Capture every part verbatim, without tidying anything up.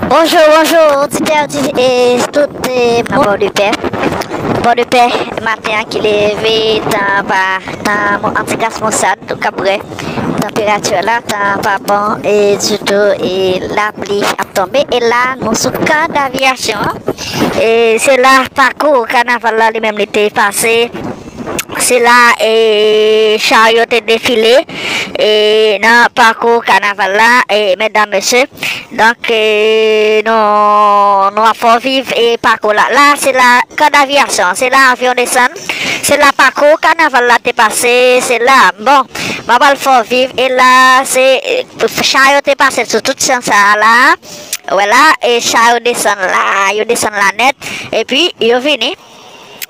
Bonjou, bonjou, oditè, odi-, e tout, e, nan Pòdepè. Pòdepè, maten an ki leve, tan pa, tan mo-, antigas mosad, ou kab wè tanperati la, tan pa bon, e ditou, e lapli ap tonbe. E la, nou sou kan d'avyasyon an. E se la pakou kanaval la, li menm, li te pase. Se la, e, cha yo te defile, e, nan pakou kanaval la, e, medam, mesye. Donk, e, nou, nou ap fè w viv, e, pakou la. La, se la kan d'avyasyon, se la avyon desann, se la pakou kanaval la te pase, se la. Bon, m ap al fè w viv, e la, se, e, cha yo te pase sou tout chan sa a la. Wè la, e cha yo desann la, yo desann la nèt, epi yo vini.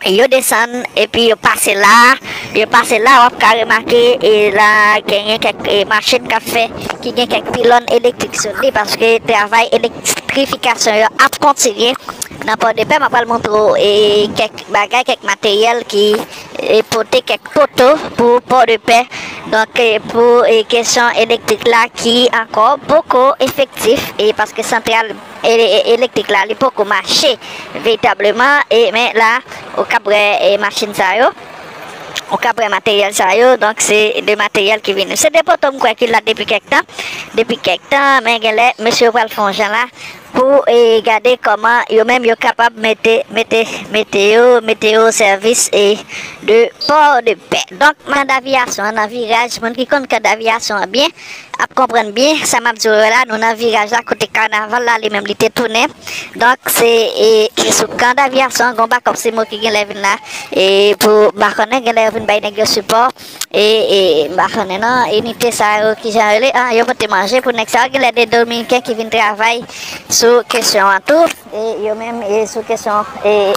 Yo desann, epi yo pase la, yo pase la, w ap ka remake, e la, genyen kèk, e, machin k ap fè, ki gen kèk pilòn elektrik sou li, paske travay elektrifikasyon yo ap kontinye nan Pòdepè. M ap pral montre w, e, kèk bagay, kèk materyèl ki, e, pote kèk poto pou Pòdepè. Donk, e, pou, e, kesyon elektrik la ki ankò poko efektif, e paske santral e, e, elektrik la, li poko mache veritableman, e, men la, ou kab wè, e, machin sa yo, ou kab wè materyèl sa yo, donk se de materyèl ki vini. Se de poto m kwè ki la depi kèk tan, depi kèk tan, men genlè, mesye yo pral fè yon jan la, pou, e, gade kòman yo menm yo kapab mete, mete, mete yo, mete yo o sèvis, e, de Pòdepè. Donk, kan d'avyasyon an nan viraj, moun ki konn kan d'avyasyon an byen, ap konprann byen sa m ap di w yo la, nou nan viraj la kote kanaval la li menm li te tounen. Donk, se, e, e sou kan d'avyasyon, gon bakòp simo ki genlè vin la, e pou, m pa konnen, genlè yo vin bay nèg yo sipò, e, e m pa konnen non, inite sa yo, kijan yo rele, ah, yo pote manje pou nèg sa yo, genlè de Dominiken ki vin travay sou kesyon an tou, e yo menm, e sou kesyon, e,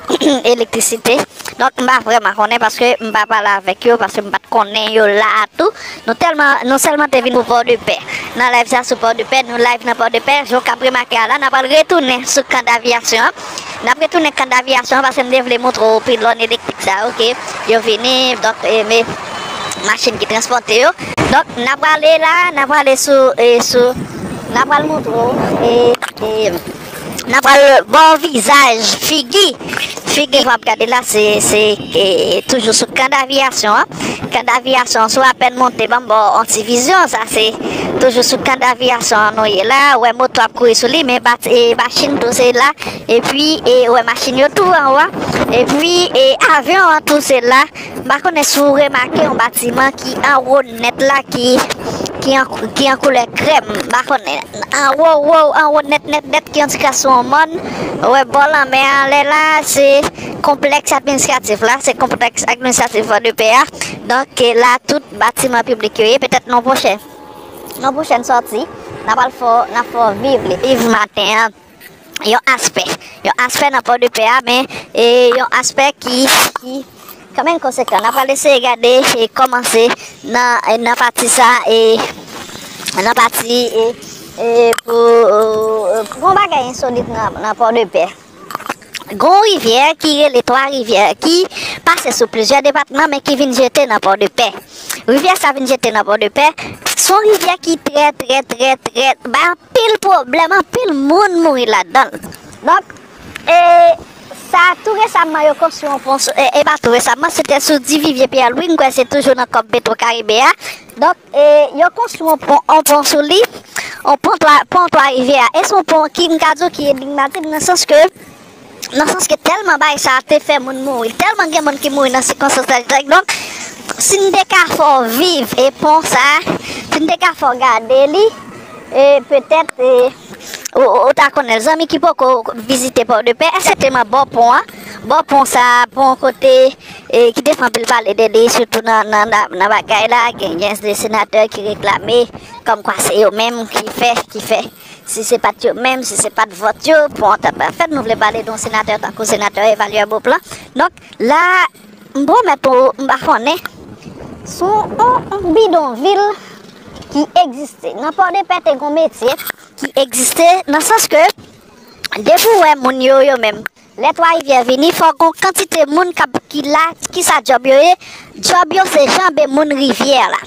elektrisite. Donk, m pa vrèman konnen paske m pa pale avèk yo, paske m pa t konnen yo la a tou. Nou tèlman, nou sèlman te vin pou Pòdepè. Nan live sa sou Pòdepè, nou live nan Pòdepè, jan w kab remake a la, n ap al retounen sou kan d'avyasyon an. N ap retounen kan d'avyasyon an paske m te vle montre w pilòn elektrik sa yo, ke yo vini, donk, e, men machin ki transpòte yo. Donk, n ap prale la, n ap prale sou, e, sou, n ap pral montre w, e, e, n ap pral ba w vizaj, figi. Figi w ap gade la, se, se, e, toujou sou kan d'avyasyon an. Kan d'avyasyon an, si w apèn monte, ban m ba w yon ti vizyon, sa se toujou sou kan d'avyasyon an nou ye la. Ou wè moto ap kouri sou li, men bat-, e, machin tou se la. Epi, e, ou wè machin yo tou anwo. Epi, e, avyon an tou se la. M pa konnen si w remake yon batiman ki anwo nèt la, ki, ki an, ki an koulè krèm. M pa konnen. Anwo, wo, anwo nèt, nèt, nèt, ki an ti kras sou yon mòn. Ou wè bò lanmè a, lè la, se konplèks administratif la, se konplèks administratif Pòdepè a. Donk, e, la, tout batiman piblik yo ye. Petèt nan pwochèn, nan pwochèn sòti, n ap al fè, n ap fè w viv li. Viv maten an. Yon aspè. Yon aspè nan Pòdepè a, men, e, yon aspè ki, ki kanmenm konsekan. N ap pral eseye gade, e, kòmanse nan, e, nan pati sa, e, nan pati, e, e, pou, e, pou yon bagay ensolit nan, nan Pòdepè. Gon rivyè ki rele Twa Rivyè, ki pase sou plizyè depatman, men ki vin jete nan Pòdepè. Rivyè sa vin jete nan Pòdepè. Se yon rivyè ki trè, trè, trè, trè, bay anpil pwoblèm, anpil moun mouri ladan l. Donk, e, sa, tou resaman, yo konstwi yon pon sou, e, e pa tou resaman, se te sou Divivye Pierre Louis, m kwè se toujou nan kòb Petro Caribe a. Donk, e, yo konstwi yon pon, yon pon sou li, yon pon Twa, pon Twa Rivyè a. E se yon pon ki, m ka di w, ki enigmatik, nan sans ke, nan sans ke tèlman bagay sa a te fè moun mouri, tèlman gen moun ki mouri nan sikonstans trajik. Donk, si n te ka fè w viv e pon sa a, si n te ka fè w gade li, e petèt, e, ou, ou, ou ta konnen l. Zanmi ki poko vizite Pòdepè, eksakteman bò pon an, bò pon sa a, pon kote, e, ki te fè anpil pale de li, sitou nan, nan, nan, nan bagay la, gen, gen de senatè ki reklame, kòmkwa se yo menm ki fè, ki fè. Si se pa t yo menm, si se pa t vòt yo, pon an t ap pa fèt. Nou vle pale de yon senatè tankou senatè Evalyer Beauplan. Donk, la, m pwomèt ou, m pa konnen, se yon, yon, yon bidonvil ki egziste. Nan Pòdepè te gon metye ki egziste, nan sans ke, depi w wè moun yo, yo menm, lè Twa Rivyè vini, fò gon kantite moun k ap, ki la, ki sa djòb yo ye? Djòb yo se janbe moun rivyè la.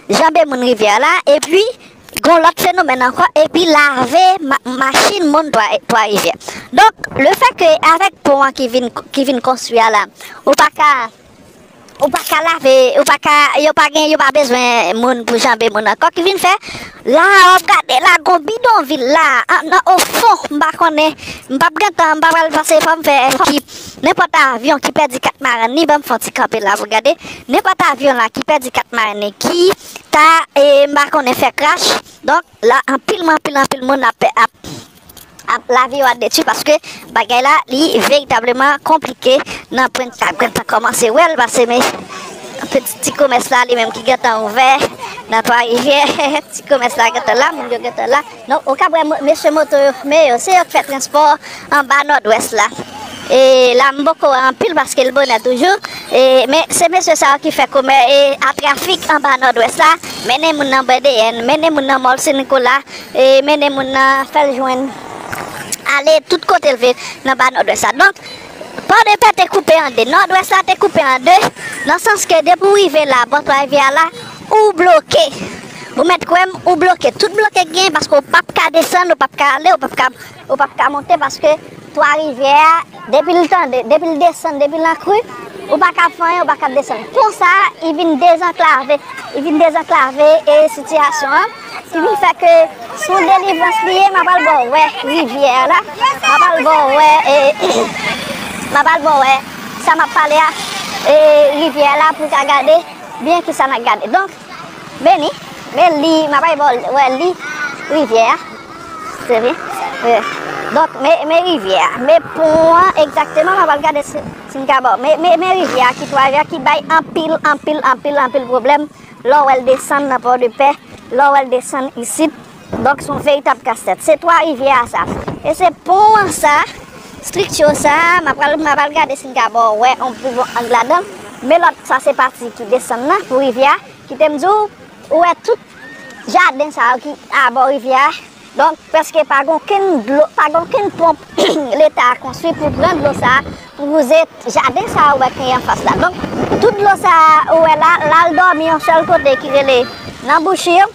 Janbe moun rivyè la, epi, yon lòt fenomèn ankò, epi lave ma- machin moun Twa Twa Rivyè. Donk, le fè ke avèk pon an ki vin, ki vin konstwi a la, ou pa ka ou pa ka lave, ou pa ka, yo pa gen, yo pa bezwen moun pou janbe moun ankò ki vin fè. La, w ap gade la, gon bidonvil la, an, nan o fon, m pa konnen, m p ap gentan, m pa pral pase, fò m fè, fò ki, nenpòt avyon ki pèdi katmaran ni, ban m fè yon ti kanpe la pou gade, nenpòt avyon la ki pèdi katmaran ni, ki ta, e, m pa konnen, fè krach, donk, la, anpil, anpil, anpil moun ap, ap ap, lavi yo ap detwi paske bagay la, li veritableman konplike nan pwen sa. Mwen pa kòmanse wè l, paske men, peti ti komès la, li menm ki gentan ouvè nan Twa Rivyè, ti komès la gentan la, moun yo gentan la. Donk, ou ka wè mo- mesye moto yo, men yo, se yo k fè transpò anba Nòdwès la. E la, m poko wè anpil paske l bonè toujou. E, men se mesye sa yo ki fè komè e a trafik anba Nòdwès la, mennen moun nan B D N, mennen moun nan Mòl Sen Nikola, e mennen moun nan, fè l jwenn, ale tout kote l vle nan ba Nòdwès la. Donk, Pòdepè te koupe an de, Nòdwès la te koupe an de, nan sans ke depi w rive la, bò Twa Rivyè a la, ou bloke. Ou mèt kwè m, ou bloke. Tout bloke k genyen paske w p ap ka desann, ou p ap ka ale, ou p ap ka, ou p ap ka monte paske Twa Rivyè a, depi l tande, depi l desann, depi l nan kri, ou pa ka fè anyen, ou pa ka desann. Pon sa a, li vin dezanklave, li vin dezanklave e sitiyasyon an, ki vin fè ke se yon delivrans li ye, m ap al ba w wè rivyè a la, m ap al ba w wè, e, m ap al ba w wè sa m ap pale a, e, rivyè a la pou w ka gade byen kisa n ap gade. Donk, men li, men li, m ap al ba w wè li, rivyè a. Se vre? Wi. Donk, men, men rivyè a, men pon an egzakteman, m ap al gade si, si m ka ba w. Men, men, men rivyè a ki Twa Rivyè a ki bay anpil, anpil, anpil, anpil pwoblèm lè w wè l desann nan Pòdepè, lè w wè l desann isit. Donk, se yon veritab kastèt. Se Twa Rivyè a sa. E se pon an sa, estrikti sa, m ap al, m ap al gade si m ka ba w wè yon pi bon ang ladan l. Men lòt, sa se pati ki desann nan pou rivyè a. Kite m di w, ou wè tout jaden sa yo ki abò rivyè a. Donk, prèske pa gen okenn dlo, pa gen okenn ponp Leta a konstwi pou pran dlo sa a, pou wouze jaden sa a ou wè ki anfas la. Donk, tout dlo sa a ou wè la, l al dòmi yon sèl kote ki rele nan Bouchir,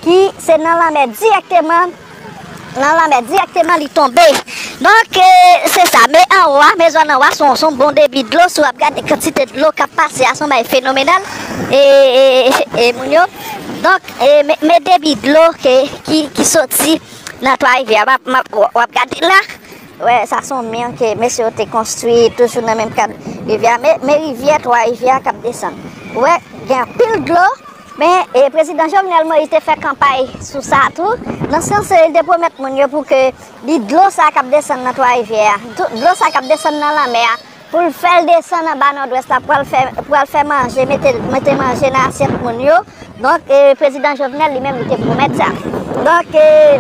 ki se nan lanmè dirèkteman, nan lanmè dirèkteman li tonbe. Donk, e, se sa. Men anwo a, men zòn anwo a, se yon, se yon bon debi dlo. Si w ap gade kantite dlo k ap pase a, se yon bagay fenomenal. E, e, e, e, moun yo. Donk, e, men, men debi dlo ke, ki, ki soti nan Twa Rivyè a. M ap, m ap, w ap gade la. Wè, sa se yon mi ke mesye yo te konstwi toujou nan menm kad rivyè a. Men, men rivyè, Twa Rivyè a k ap desann. Wè, gen anpil dlo. Men, e, prezidan Jovenel Moïse te fè kanpay sou sa tou, nan sans li te pwomèt moun yo pou ke li dlo sa k ap desann nan Twa Rivyè a, dlo sa k ap desann nan lanmè a, pou l fè l desann anba Nòdwès la, pou al fè, pou al fè manje, mete, mete manje nan asyèt moun yo. Donk, e, prezidan Jovenel li menm li te pwomèt sa. Donk, e,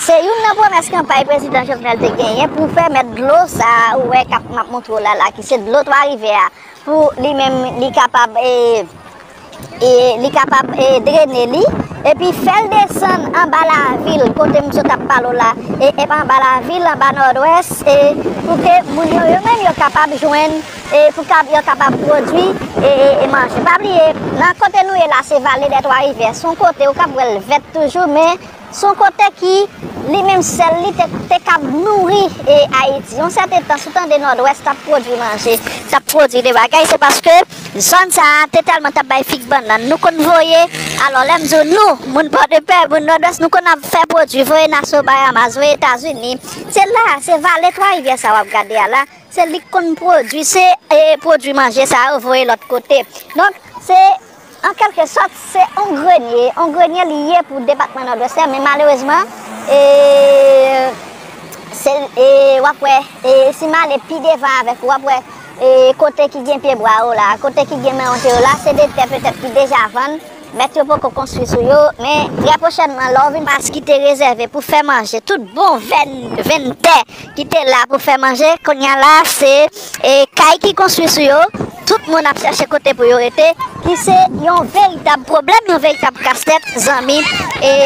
se youn nan pwomès kanpay prezidan Jovenel te genyen pou pèmèt dlo sa a, ou wè k ap, m ap montre w la, la, ki se dlo Twa Rivyè a, pou li menm li kapab, e, e li kapab, e, drene li, epi fè l desann anba lavil, kote m sot ap pale w la, e, e anba lavil, anba Nòdwès, e pou ke moun yo, yo menm yo kapab jwenn, e pou kab, yo kapab pwodui, e, e, e manje. Pa bliye, nan kote nou ye la, se Vale dè Twa Rivyè. Se yon kote ou kab wè l vèt toujou, men se yon kote ki, li menm sèl li, te, te kab nouri, e, Ayiti. Yon sèten tan, si w tande Nòdwès t ap pwodui manje, t ap pwodui de bagay, se paske zòn sa a te tèlman t ap bay fig bannann. Nou konn voye, alò, lè m di w nou, moun Pòdepè, moun Nòdwès, nou konn ap fè pwodui, voye Nassau Bahamas, voye Etazini. Se la, se Vale Twa Rivyè sa w ap gade a la. Se li k konn pwodui, se, e, pwodui manje sa yo voye lòt kote. Donk, se, an kèlke sòt, se yon grenye, yon grenye li ye pou depatman Nòdwès la, men malerezman, e, se, e, w ap wè, e, si m ale pi devan avèk ou, w ap wè, e, kote ki gen pyebwa yo la, kote ki gen mango yo la, se de tè petèt ki deja vann, mèt yo poko konstwi sou yo, men trè pwochènman, lè w vin, pas ki te rezève pou fè manje, tout bon venn, venn tè ki te la pou fè manje, kounye a la, se, e, kay ki konstwi sou yo, tout moun ap chèche kote pou yo rete, ki se yon veritab pwoblèm, yon veritab kastèt, zanmi, e,